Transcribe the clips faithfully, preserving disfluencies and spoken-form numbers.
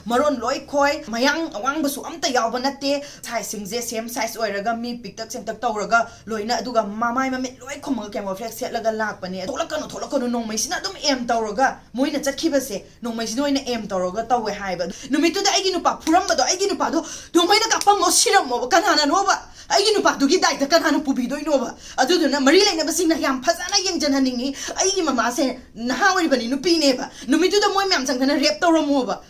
ꯃꯔꯣꯟ ꯂꯣꯏ ꯈꯣꯏ, ꯃꯌꯥꯡ ꯑꯋꯥꯡꯕꯁꯨ ꯑꯝꯇ ꯌꯥꯎꯕ ꯅꯠꯇꯦ꯫ ꯁꯥꯏꯖꯁꯤꯡꯁꯦ ꯁꯦꯝ ꯁꯥꯏꯖ ꯑꯣꯏꯔꯒ, ꯃꯤ ꯄꯤꯛꯇꯛ ꯆꯦꯡꯇꯛ ꯇꯧꯔꯒ ꯂꯣꯏꯅ, ꯑꯗꯨꯒ ꯃꯃꯥꯏ ꯃꯃꯤꯠ ꯂꯣꯏ ꯈꯨꯝꯃꯒ ꯀꯦꯃꯣꯐ꯭ꯂꯦꯛꯁ ꯁꯦꯠꯂꯒ ꯂꯥꯛꯄꯅꯦ꯫ "ꯊꯣꯛꯂꯛꯀꯅꯨ, ꯊꯣꯛꯂꯛꯀꯅꯨ, ꯅꯣꯡꯃꯩꯁꯤꯅ ꯑꯗꯨꯝ ꯑꯦꯝ ꯇꯧꯔꯒ ꯃꯣꯏꯅ ꯆꯠꯈꯤꯕꯁꯦ, ꯅꯣꯡꯃꯩꯁꯤꯅ ꯑꯣꯏꯅ ꯑꯦꯝ ꯇꯧꯔꯒ ꯇꯧꯋꯦ" ꯍꯥꯏꯕ꯫ ꯅꯨꯃꯤꯠꯇꯨꯗ ꯑꯩꯒꯤ ꯅꯨꯄꯥ ꯐꯨꯔꯝꯕꯗꯣ, "ꯑꯩꯒꯤ ꯅꯨꯄꯥꯗꯣ ꯅꯣꯡꯃꯩꯅ ꯀꯥꯞꯄꯝꯃꯣ, ꯁꯤꯔꯝꯃꯣꯕ, ꯀꯅꯥꯅꯅꯣꯕ? ꯑꯩꯒꯤ ꯅꯨꯄꯥꯗꯨꯒꯤ ꯗꯥꯏꯇ ꯀꯅꯥꯅ ꯄꯨꯕꯤꯗꯣꯏꯅꯣꯕ?" ꯑꯗꯨꯗꯨꯅ ꯃꯔꯤ ꯂꯩꯅꯕꯁꯤꯡꯅ ꯌꯥꯝ ꯐꯖꯅ ꯌꯦꯡꯖꯟꯍꯟꯅꯤꯡꯉꯤ꯫ ꯑꯩꯒꯤ ꯃꯃꯥꯁꯦ ꯅꯍꯥ ꯑꯣꯏꯔꯤꯕꯅꯤ, ꯅꯨꯄꯤꯅꯦꯕ꯫ ꯅꯨꯃꯤꯠꯇꯨꯗ ꯃꯣꯏ ꯃꯌꯥꯝ ꯆꯪꯗꯅ ꯔꯦꯞ ꯇꯧꯔꯝꯃꯣꯕ꯫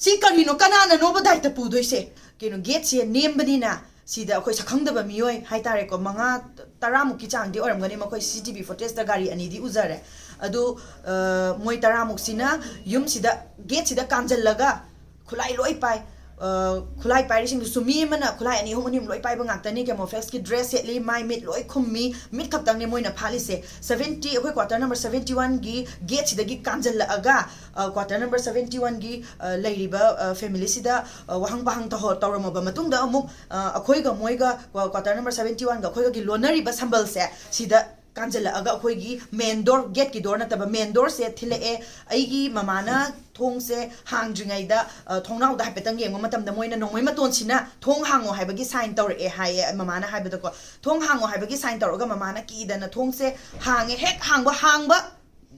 ꯁꯤ ꯀꯔꯤꯅꯣ? ꯀꯅꯥꯅꯅꯣꯕ ꯗꯥꯏꯇ ꯄꯨꯗꯣꯏꯁꯦ? ꯀꯩꯅꯣ, ꯒꯦꯠꯁꯦ ꯅꯦꯝꯕꯅꯤꯅ ꯁꯤꯗ ꯑꯩꯈꯣꯏ ꯁꯛꯈꯪꯗꯕ ꯃꯤꯑꯣꯏ ꯍꯥꯏꯇꯥꯔꯦꯀꯣ, ꯃꯉꯥ, ꯇꯔꯥꯃꯨꯛꯀꯤ ꯆꯥꯡꯗꯤ ꯑꯣꯏꯔꯝꯒꯅꯤ꯫ ꯃꯈꯣꯏ ꯁꯤ ꯁꯤ ꯇꯤ ꯚꯤ ꯐꯨꯇꯦꯖꯇ ꯒꯥꯔꯤ ꯑꯅꯤꯗꯤ ꯎꯖꯔꯦ꯫ ꯑꯗꯨ, ꯑ, ꯃꯣꯏ ꯇꯔꯥꯃꯨꯛꯁꯤꯅ ꯌꯨꯝꯁꯤꯗ, ꯒꯦꯠꯁꯤꯗ ꯀꯥꯟꯖꯜꯂꯒ ꯈꯨꯠꯂꯥꯏ ꯂꯣꯏ ꯄꯥꯏ꯫ ꯑ, ꯈꯨꯠꯂꯥꯏ ꯄꯥꯏꯔꯤꯁꯤꯡꯗꯨꯁꯨ ꯃꯤ ꯑꯃꯅ ꯈꯨꯠꯂꯥꯏ ꯑꯅꯤ ꯑꯍꯨꯝ, ꯑꯅꯤ ꯑꯍꯨꯝ ꯂꯣꯏ ꯄꯥꯏꯕ ꯉꯥꯛꯇꯅꯤ꯫ ꯀꯦꯃꯣꯐ꯭ꯂꯦꯛꯁꯀꯤ ꯗ꯭ꯔꯦꯁ ꯁꯦꯠꯂꯤ, ꯃꯥꯏ ꯃꯤꯠ ꯂꯣꯏ ꯈꯨꯝꯃꯤ, ꯃꯤꯠ ꯈꯛꯇꯪꯅꯦ ꯃꯣꯏꯅ ꯐꯥꯠꯂꯤꯁꯦ꯫ ꯁꯚꯦꯟꯇꯤ, ꯑꯩꯈꯣꯏ ꯀ꯭ꯋꯥꯇꯔ ꯅꯝꯕꯔ ꯁꯚꯦꯟꯇꯤ ꯋꯥꯟꯒꯤ ꯒꯦꯠꯁꯤꯗꯒꯤ ꯀꯥꯟꯖꯜꯂꯛꯑꯒ, ꯑ, ꯀ꯭ꯋꯥꯇꯔ ꯅꯝꯕꯔ ꯁꯚꯦꯟꯇꯤ ꯋꯥꯟꯒꯤ, ꯑ, ꯂꯩꯔꯤꯕ, ꯑ, ꯐꯦꯃꯤꯂꯤꯁꯤꯗ, ꯑ, ꯋꯥꯍꯪ ꯄꯥꯍꯪ ꯇꯧꯍꯧ-, ꯇꯧꯔꯝꯃꯕ ꯃꯇꯨꯡꯗ ꯑꯃꯨꯛ, ꯑ, ꯑꯩꯈꯣꯏꯒ ꯃꯣꯏꯒ, ꯀ꯭ꯋꯥ-, ꯀ꯭ꯋꯥꯇꯔ ꯅꯝꯕꯔ ꯁꯚꯦꯟꯇꯤ ꯋꯥꯟꯒ ꯑꯩꯈꯣꯏꯒꯒꯤ ꯂꯣꯟꯅꯔꯤꯕ ꯁꯝꯕꯜꯁꯦ ꯁꯤꯗ ꯀꯥꯟꯖꯜꯂꯛꯑꯒ ꯑꯩꯈꯣꯏꯒꯤ ꯃꯦꯟ ꯗꯣꯔ, ꯒꯦꯠꯀꯤ ꯗꯣꯔ ꯅꯠꯇꯕ ꯃꯦꯟ ꯗꯣꯔꯁꯦ ꯊꯤꯜꯂꯛꯑꯦ꯫ ꯑꯩꯒꯤ ꯃꯃꯥꯅ ꯊꯣꯡꯁꯦ ꯍꯥꯡꯗ꯭ꯔꯤꯉꯩꯗ, ꯑ, ꯊꯣꯡꯅꯥꯎꯗ ꯍꯥꯏꯐꯦꯠꯇꯪ ꯌꯦꯡꯕ ꯃꯇꯝꯗ ꯃꯣꯏꯅ ꯅꯣꯡꯃꯩ ꯃꯇꯣꯟꯁꯤꯅ "ꯊꯣꯡ ꯍꯥꯡꯉꯣ" ꯍꯥꯏꯕꯒꯤ ꯁꯥꯏꯟ ꯇꯧꯔꯛꯑꯦ ꯍꯥꯏꯌꯦ, ꯃꯃꯥꯅ ꯍꯥꯏꯕꯗꯀꯣ꯫ ꯊꯣꯡ ꯍꯥꯡꯉꯣ ꯍꯥꯏꯕꯒꯤ ꯁꯥꯏꯟ ꯇꯧꯔꯒ ꯃꯃꯥꯅ ꯀꯤꯗꯅ ꯊꯣꯡꯁꯦ ꯍꯥꯡꯉꯦ꯫ ꯍꯦꯛ ꯍꯥꯡꯕ, ꯍꯥꯡꯕ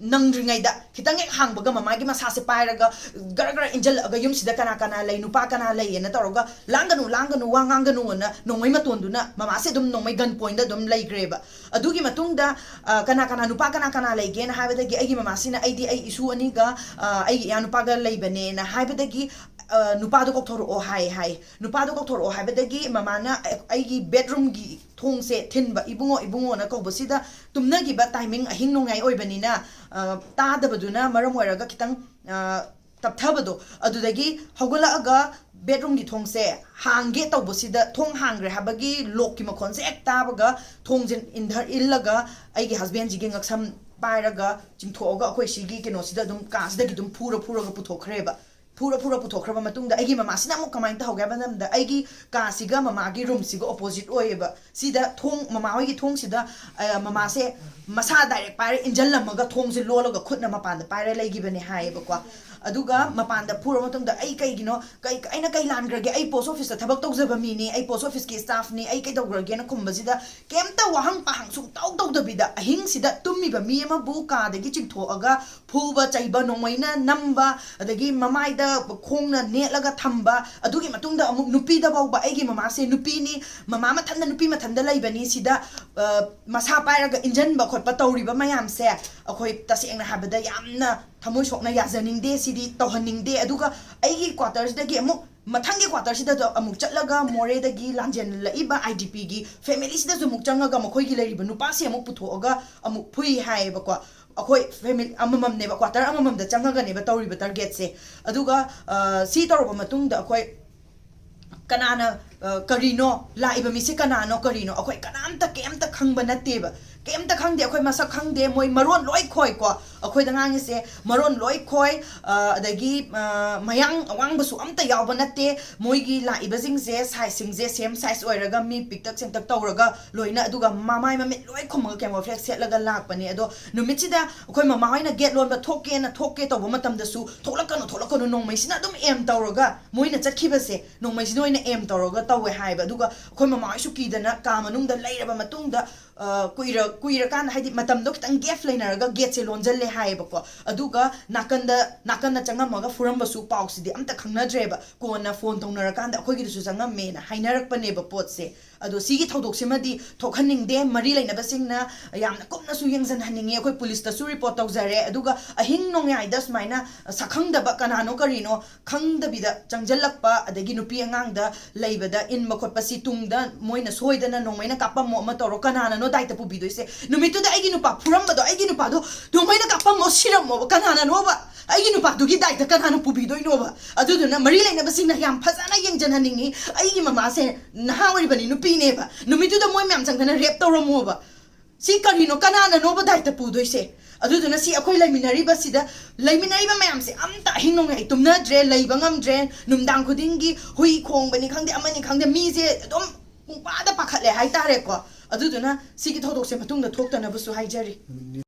ꯅꯪꯗ꯭ꯔꯤꯉꯩꯗ, ꯈꯤꯇꯪ ꯍꯦꯛ ꯍꯥꯡꯕꯒ ꯃꯃꯥꯒꯤ ꯃꯁꯥꯁꯦ ꯄꯥꯏꯔꯒ ꯒꯔ ꯒꯔ ꯏꯟꯖꯜꯂꯛꯑꯒ, "ꯌꯨꯝꯁꯤꯗ ꯀꯅꯥ ꯀꯅꯥ ꯂꯩ, ꯅꯨꯄꯥ ꯀꯅꯥ ꯂꯩ?" ꯍꯥꯏꯅ ꯇꯧꯔꯒ, "ꯂꯥꯡꯒꯅꯨ, ꯂꯥꯡꯒꯅꯨ, ꯋꯥ ꯉꯥꯡꯒꯅꯨ" ꯑꯅ ꯅꯣꯡꯃꯩ ꯃꯇꯣꯟꯗꯨꯅ ꯃꯃꯥꯁꯦ ꯑꯗꯨꯝ ꯅꯣꯡꯃꯩ ꯒꯟ ꯄꯣꯏꯟꯗ ꯑꯗꯨꯝ ꯂꯩꯈ꯭ꯔꯦꯕ꯫ ꯑꯗꯨꯒꯤ ꯃꯇꯨꯡꯗ, ꯑ, ꯀꯅꯥ ꯀꯅꯥ, ꯅꯨꯄꯥ ꯀꯅꯥ ꯀꯅꯥ ꯂꯩꯒꯦꯅ ꯍꯥꯏꯕꯗꯒꯤ, ꯑꯩꯒꯤ ꯃꯃꯥꯁꯤꯅ, "ꯑꯩꯗꯤ ꯑꯩ ꯏꯁꯨ ꯑꯅꯤꯒ, ꯑ, ꯑꯩꯒꯤ ꯏꯌꯥꯅꯨꯄꯥꯒ ꯂꯩꯕꯅꯦꯅ" ꯍꯥꯏꯕꯗꯒꯤ, ꯑ, "ꯅꯨꯄꯥꯗꯣ ꯀꯧꯊꯣꯔꯛꯑꯣ" ꯍꯥꯏ, ꯍꯥꯏ꯫ ꯅꯨꯄꯥꯗꯣ ꯀꯧꯊꯣꯔꯛꯑꯣ ꯍꯥꯏꯕꯗꯒꯤ ꯃꯃꯥꯅ ꯑꯩ-, ꯑꯩꯒꯤ ꯕꯦꯗꯔꯨꯝꯒꯤ ꯊꯣꯡꯁꯦ ꯊꯤꯟꯕ, "ꯏꯕꯨꯡꯉꯣ, ꯏꯕꯨꯡꯉꯣꯅ" ꯀꯧꯕꯁꯤꯗ, ꯇꯨꯝꯅꯈꯤꯕ ꯇꯥꯏꯃꯤꯡ ꯑꯍꯤꯡ ꯅꯣꯡꯌꯥꯏ ꯑꯣꯏꯕꯅꯤꯅ, ꯑ, ꯇꯥꯗꯕꯗꯨꯅ ꯃꯔꯝ ꯑꯣꯏꯔꯒ ꯈꯤꯇꯪ, ꯑ, ꯇꯞꯊꯕꯗꯣ, ꯑꯗꯨꯗꯒꯤ ꯍꯧꯒꯠꯂꯛꯑꯒ ꯕꯦꯗꯔꯨꯝꯒꯤ ꯊꯣꯡꯁꯦ ꯍꯥꯡꯒꯦ ꯇꯧꯕꯁꯤꯗ, ꯊꯣꯡ ꯍꯥꯡꯈ꯭ꯔꯦ ꯍꯥꯏꯕꯒꯤ ꯂꯣꯛꯀꯤ ꯃꯈꯣꯟꯁꯦ ꯍꯦꯛ ꯇꯥꯕꯒ, ꯊꯣꯡꯁꯦ ꯏꯟꯙꯔ-, ꯏꯜꯂꯒ ꯑꯩꯒꯤ ꯍꯁꯕꯦꯟꯁꯤꯒꯤ ꯉꯛꯁꯝ ꯄꯥꯏꯔꯒ ꯆꯤꯡꯊꯣꯛꯑꯒ ꯑꯩꯈꯣꯏ ꯁꯤꯒꯤ ꯀꯩꯅꯣꯁꯤꯗ ꯑꯗꯨꯝ, ꯀꯥꯁꯤꯗꯒꯤ ꯑꯗꯨꯝ ꯐꯨꯔ ꯐꯨꯔꯒ ꯄꯨꯊꯣꯛꯈ꯭ꯔꯦꯕ꯫ ꯐꯨꯔ ꯐꯨꯔ ꯄꯨꯊꯣꯛꯈ꯭ꯔꯕ ꯃꯇꯨꯡꯗ, ꯑꯩꯒꯤ ꯃꯃꯥꯁꯤꯅ ꯑꯃꯨꯛ ꯀꯃꯥꯏꯅ ꯇꯧꯍꯧꯒꯦ ꯍꯥꯏꯕ ꯃꯇꯝꯗ, ꯑꯩꯒꯤ ꯀꯥꯁꯤꯒ ꯃꯃꯥꯒꯤ ꯔꯨꯝꯁꯤꯒ ꯑꯣꯄꯣꯖꯤꯠ ꯑꯣꯏꯌꯦꯕ꯫ ꯁꯤꯗ ꯊꯣꯡ, ꯃꯃꯥ ꯍꯣꯏꯒꯤ ꯊꯣꯡꯁꯤꯗ, ꯑ, ꯃꯃꯥꯁꯦ ꯃꯁꯥ ꯗꯥꯏꯔꯦꯛ ꯄꯥꯏꯔ ꯏꯟꯖꯜꯂꯝꯃꯒ ꯊꯣꯡꯁꯦ ꯂꯣꯜꯂꯒ ꯈꯨꯠꯅ ꯃꯄꯥꯟꯗ ꯄꯥꯏꯔ ꯂꯩꯈꯤꯕꯅꯦ ꯍꯥꯏꯌꯦꯕꯀꯣ꯫ ꯑꯗꯨꯒ ꯃꯄꯥꯟꯗ ꯐꯨꯔ ꯃꯇꯨꯡꯗ, "ꯑꯩ ꯀꯩꯒꯤꯅꯣ, ꯀꯩ, ꯑꯩꯅ ꯀꯩ ꯂꯥꯟꯈ꯭ꯔꯒꯦ? ꯑꯩ ꯄꯣꯁ ꯑꯣꯐꯤꯁꯇ ꯊꯕꯛ ꯇꯧꯖꯕ ꯃꯤꯅꯤ, ꯑꯩ ꯄꯣꯁ ꯑꯣꯐꯤꯁꯀꯤ ꯁ꯭ꯇꯥꯐꯅꯤ, ꯑꯩ ꯀꯩꯗꯧꯈ꯭ꯔꯒꯦꯅ?" ꯈꯨꯝꯕꯁꯤꯗ ꯀꯩꯝꯇ ꯋꯥꯍꯪ ꯄꯥꯍꯪ ꯁꯨꯡꯇꯧ ꯇꯧꯗꯕꯤꯗ, ꯑꯍꯤꯡꯁꯤꯗ ꯇꯨꯝꯃꯤꯕ ꯃꯤ ꯑꯃꯕꯨ ꯀꯥꯗꯒꯤ ꯆꯤꯡꯊꯣꯛꯑꯒ ꯐꯨꯕ ꯆꯩꯕ, ꯅꯣꯡꯃꯩꯅ ꯅꯝꯕ, ꯑꯗꯒꯤ ꯃꯃꯥꯏꯗ ꯈꯣꯡꯅ ꯅꯦꯠꯂꯒ ꯊꯝꯕ, ꯑꯗꯨꯒꯤ ꯃꯇꯨꯡꯗ ꯑꯃꯨꯛ ꯅꯨꯄꯤꯗ ꯐꯥꯎꯕ, ꯑꯩꯒꯤ ꯃꯃꯥꯁꯦ ꯅꯨꯄꯤꯅꯤ, ꯃꯃꯥ ꯃꯊꯟꯗ, ꯅꯨꯄꯤ ꯃꯊꯟꯗ ꯂꯩꯕꯅꯤ, ꯁꯤꯗ, ꯑ, ꯃꯁꯥ ꯄꯥꯏꯔꯒ ꯏꯟꯖꯟꯕ ꯈꯣꯠꯄ ꯇꯧꯔꯤꯕ ꯃꯌꯥꯝꯁꯦ, ꯑꯩꯈꯣꯏ ꯇꯁꯦꯡꯅ ꯍꯥꯏꯕꯗ ꯌꯥꯝꯅ ꯊꯃꯣꯏ ꯁꯣꯛꯅ ꯌꯥꯖꯅꯤꯡꯗꯦ, ꯁꯤꯗꯤ ꯇꯧꯍꯟꯅꯤꯡꯗꯦ꯫ ꯑꯗꯨꯒ ꯑꯩꯒꯤ ꯀ꯭ꯋꯥꯇꯔꯁꯤꯗꯒꯤ ꯑꯃꯨꯛ ꯃꯊꯪꯒꯤ ꯀ꯭ꯋꯥꯇꯔꯁꯤꯗ ꯑꯃꯨꯛ ꯆꯠꯂꯒ, ꯃꯣꯔꯦꯗꯒꯤ ꯂꯥꯟꯖꯦꯜꯂꯛꯏꯕ ꯑꯥꯏ ꯗꯤ ꯄꯤꯒꯤ ꯐꯦꯃꯤꯂꯤꯁꯤꯗꯁꯨ ꯑꯃꯨꯛ ꯆꯪꯉꯒ, ꯃꯈꯣꯏꯒꯤ ꯂꯩꯔꯤꯕ ꯅꯨꯄꯥꯁꯦ ꯑꯃꯨꯛ ꯄꯨꯊꯣꯛꯑꯒ ꯑꯃꯨꯛ ꯐꯨꯏ ꯍꯥꯏꯌꯦꯕꯀꯣ꯫ ꯑꯩꯈꯣꯏ ꯐꯦꯃꯤꯂꯤ ꯑꯃꯃꯝꯅꯦꯕ, ꯀ꯭ꯋꯥꯇꯔ ꯑꯃꯃꯝꯗ ꯆꯪꯉꯒꯅꯦꯕ ꯇꯧꯔꯤꯕ ꯇꯥꯔꯒꯦꯠꯁꯦ꯫ ꯑꯗꯨꯒ, ꯑ, ꯁꯤ ꯇꯧꯔꯕ ꯃꯇꯨꯡꯗ ꯑꯩꯈꯣꯏ ꯀꯅꯥꯅ, ꯑ, ꯀꯔꯤꯅꯣ, ꯂꯥꯛꯏꯕ ꯃꯤꯁꯦ ꯀꯅꯥꯅꯣ, ꯀꯔꯤꯅꯣ, ꯑꯩꯈꯣꯏ ꯀꯅꯥꯝꯇ ꯀꯩꯝꯇ ꯈꯪꯕ ꯅꯠꯇꯦꯕ꯫ ꯀꯩꯝꯇ ꯈꯪꯗꯦ, ꯑꯩꯈꯣꯏ ꯃꯁꯛ ꯈꯪꯗꯦ, ꯃꯣꯏ ꯃꯔꯣꯟ ꯂꯣꯏ ꯈꯣꯏꯀꯣ꯫ ꯑꯩꯈꯣꯏꯗ ꯉꯥꯡꯉꯤꯁꯦ ꯃꯔꯣꯟ ꯂꯣꯏ ꯈꯣꯏ, ꯑ, ꯑꯗꯒꯤ, ꯑ, ꯃꯌꯥꯡ ꯑꯋꯥꯡꯕꯁꯨ ꯑꯝꯇ ꯌꯥꯎꯕ ꯅꯠꯇꯦ꯫ ꯃꯣꯏꯒꯤ ꯂꯥꯛꯏꯕꯁꯤꯡꯁꯦ, ꯁꯥꯏꯖꯁꯤꯡꯁꯦ ꯁꯦꯝ ꯁꯥꯏꯖ ꯑꯣꯏꯔꯒ, ꯃꯤ ꯄꯤꯛꯇꯛ ꯆꯦꯡꯇꯛ ꯇꯧꯔꯒ ꯂꯣꯏꯅ, ꯑꯗꯨꯒ ꯃꯃꯥꯏ ꯃꯃꯤꯠ ꯂꯣꯏ ꯈꯨꯝꯃꯒ ꯀꯦꯃꯣꯐ꯭ꯂꯦꯛꯁ ꯁꯦꯠꯂꯒ ꯂꯥꯛꯄꯅꯦ꯫ ꯑꯗꯣ ꯅꯨꯃꯤꯠꯁꯤꯗ ꯑꯩꯈꯣꯏ ꯃꯃꯥ ꯍꯣꯏꯅ ꯒꯦꯠ ꯂꯣꯟꯕ ꯊꯣꯛꯀꯦꯅ, ꯊꯣꯛꯀꯦ ꯇꯧꯕ ꯃꯇꯝꯗꯁꯨ, "ꯊꯣꯛꯂꯛꯀꯅꯨ, ꯊꯣꯛꯂꯛꯀꯅꯨ", ꯅꯣꯡꯃꯩꯁꯤꯅ ꯑꯗꯨꯝ ꯑꯦꯝ ꯇꯧꯔꯒ, ꯃꯣꯏꯅ ꯆꯠꯈꯤꯕꯁꯦ ꯅꯣꯡꯃꯩꯁꯤꯅ ꯑꯣꯏꯅ ꯑꯦꯝ ꯇꯧꯔꯒ ꯇꯧꯋꯦ ꯍꯥꯏꯌꯦꯕ꯫ ꯑꯗꯨꯒ ꯑꯩꯈꯣꯏ ꯃꯃꯥ ꯍꯣꯏꯁꯨ ꯀꯤꯗꯅ ꯀꯥ ꯃꯅꯨꯡꯗ ꯂꯩꯔꯕ ꯃꯇꯨꯡꯗ, ꯑ, ꯀꯨꯏꯔ-, ꯀꯨꯏꯔꯀꯥꯟꯗ, ꯍꯥꯏꯗꯤ ꯃꯇꯝꯗꯣ ꯈꯤꯇꯪ ꯒꯦꯞ ꯂꯩꯅꯔꯒ ꯒꯦꯠꯁꯦ ꯂꯣꯟꯁꯤꯜꯂꯦ ꯍꯥꯏꯌꯦꯕꯀꯣ꯫ ꯑꯗꯨꯒ ꯅꯥꯀꯟꯗ, ꯅꯥꯀꯟꯗ ꯆꯪꯉꯝꯃꯒ ꯐꯨꯔꯝꯕꯁꯨ ꯄꯥꯎꯁꯤꯗꯤ ꯑꯝꯇ ꯈꯪꯅꯗ꯭ꯔꯦꯕ꯫ ꯀꯣꯟꯅ ꯐꯣꯟ ꯇꯧꯅꯔꯀꯥꯟꯗ ꯑꯩꯈꯣꯏꯒꯤꯗꯁꯨ ꯆꯪꯉꯝꯃꯦꯅ ꯍꯥꯏꯅꯔꯛꯄꯅꯦꯕ ꯄꯣꯠꯁꯦ꯫ ꯑꯗꯣ ꯁꯤꯒꯤ ꯊꯧꯗꯣꯛꯁꯤꯃꯗꯤ ꯊꯣꯛꯍꯟꯅꯤꯡꯗꯦ꯫ ꯃꯔꯤ ꯂꯩꯅꯕꯁꯤꯡꯅ ꯌꯥꯝꯅ ꯀꯨꯞꯅꯁꯨ ꯌꯦꯡꯁꯤꯟꯍꯟꯅꯤꯡꯉꯤ꯫ ꯑꯩꯈꯣꯏ ꯄꯨꯂꯤꯁꯇꯁꯨ ꯔꯤꯄꯣꯔꯠ ꯇꯧꯖꯔꯦ꯫ ꯑꯗꯨꯒ ꯑꯍꯤꯡ ꯅꯣꯡꯌꯥꯏꯗ ꯁꯨꯃꯥꯏꯅ ꯁꯛꯈꯪꯗꯕ, ꯀꯅꯥꯅꯣ ꯀꯔꯤꯅꯣ ꯈꯪꯗꯕꯤꯗ ꯆꯪꯁꯤꯜꯂꯛꯄ, ꯑꯗꯒꯤ ꯅꯨꯄꯤ ꯑꯉꯥꯡꯗ ꯂꯩꯕꯗ ꯏꯟꯕ ꯈꯣꯠꯄꯁꯤ ꯇꯨꯡꯗ ꯃꯣꯏꯅ ꯁꯣꯏꯗꯅ ꯅꯣꯡꯃꯩꯅ ꯀꯥꯞꯄꯝꯃꯣ, ꯑꯃ ꯇꯧꯔꯣ, ꯀꯅꯥꯅꯅꯣ ꯗꯥꯏꯇ ꯄꯨꯕꯤꯗꯣꯏꯁꯦ? ꯅꯨꯃꯤꯠꯇꯨꯗ ꯑꯩꯒꯤ ꯅꯨꯄꯥ ꯐꯨꯔꯝꯕꯗꯣ, ꯑꯩꯒꯤ ꯅꯨꯄꯥꯗꯣ ꯅꯣꯡꯃꯩꯅ ꯀꯥꯞꯄꯝꯃꯣ, ꯁꯤꯔꯝꯃꯣꯕ, ꯀꯅꯥꯅꯅꯣꯕ ꯑꯩꯒꯤ ꯅꯨꯄꯥꯗꯨꯒꯤ ꯗꯥꯏꯇ ꯀꯅꯥꯅ ꯄꯨꯕꯤꯗꯣꯏꯅꯣꯕ? ꯑꯗꯨꯗꯨꯅ ꯃꯔꯤ ꯂꯩꯅꯕꯁꯤꯡꯅ ꯌꯥꯝ ꯐꯖꯅ ꯌꯦꯡꯁꯤꯟꯍꯟꯅꯤꯡꯉꯤ꯫ ꯑꯩꯒꯤ ꯃꯃꯥꯁꯦ ꯅꯍꯥ ꯑꯣꯏꯔꯤꯕꯅꯤ, ꯅꯨꯄꯤꯅꯦꯕ꯫ ꯅꯨꯃꯤꯠꯇꯨꯗ ꯃꯣꯏ ꯃꯌꯥꯝ ꯆꯪꯗꯅ ꯔꯦꯞ ꯇꯧꯔꯝꯃꯣꯕ꯫ ꯁꯤ ꯀꯔꯤꯅꯣ? ꯀꯅꯥꯅꯅꯣꯕ ꯗꯥꯏꯇ ꯄꯨꯗꯣꯏꯁꯦ? ꯑꯗꯨꯗꯨꯅ ꯁꯤ ꯑꯩꯈꯣꯏ ꯂꯩꯃꯤꯟꯅꯔꯤꯕꯁꯤꯗ, ꯂꯩꯃꯤꯟꯅꯔꯤꯕ ꯃꯌꯥꯝꯁꯦ ꯑꯝꯇ ꯑꯍꯤꯡ ꯅꯣꯡꯌꯥꯏ ꯇꯨꯝꯅꯗ꯭ꯔꯦ, ꯂꯩꯕ ꯉꯝꯗ꯭ꯔꯦ꯫ ꯅꯨꯡꯗꯥꯡ ꯈꯨꯗꯤꯡꯒꯤ ꯍꯨꯏ ꯈꯣꯡꯕꯅꯤ ꯈꯪꯗꯦ, ꯑꯃꯅꯤ ꯈꯪꯗꯦ, ꯃꯤꯁꯦ ꯑꯗꯨꯝ ꯄꯨꯡꯄꯥꯗ ꯄꯥꯈꯠꯂꯦ ꯍꯥꯏꯇꯥꯔꯦꯀꯣ꯫ ꯑꯗꯨꯗꯨꯅ ꯁꯤꯒꯤ ꯊꯧꯗꯣꯛꯁꯦ ꯃꯇꯨꯡꯗ ꯊꯣꯛꯇꯅꯕꯁꯨ ꯍꯥꯏꯖꯔꯤ꯫